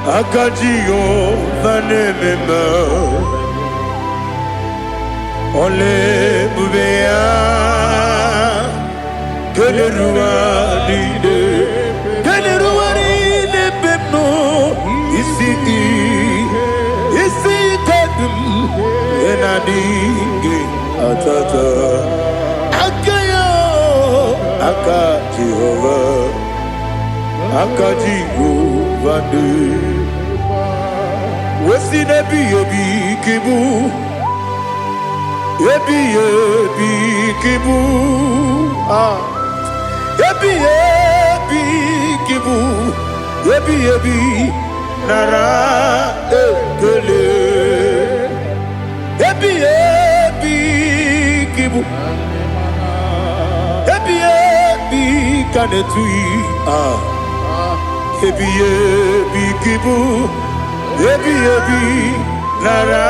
Aka Jehova na-eme mma. Ọla ebube ya kelere ụwa niile, kelere ụwa niile ebe m nọ. Isi isi ike dị m ị na-adịghị atata aka ya. Aka Jehova, aka Jehova dị wesi n'ebighị ebi ka ịbụ, ebighị ebi ka ịbụ. Ah, ebighị ebi ka ịbụ, ebighị ebi, nara ekele. Ebighị ebi ka ịbụ, ebighị ebi ka na-etughị. Ah, ebighị ebi ka ịbụ, ebighị ebi, nara.